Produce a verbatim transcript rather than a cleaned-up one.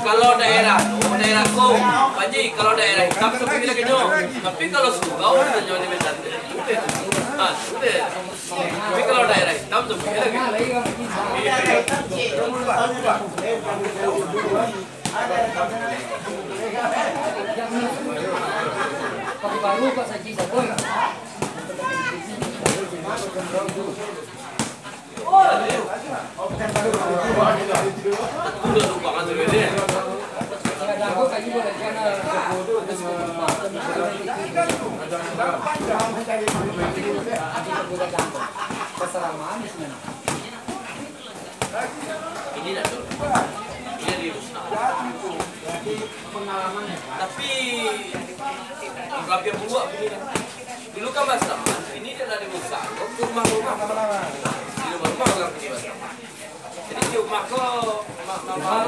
Kalau daerah tu, daerah ko, Pak Haji, kalau daerah hitam, sabuik lagi nyo. Tapi kalau surau, nyo ni macam tu. Ha, tu deh. Tapi kalau daerah hitam, sabuik lagi. Ini dah tu. Ini di Tapi, rapian buruak ini kan. Dulu kan basraman, ini dah lah dirusak. Kok rumah-rumah. Di rumah-rumah urang pini basraman. Jadi, di rumah ko, ma-, ma-, ma-,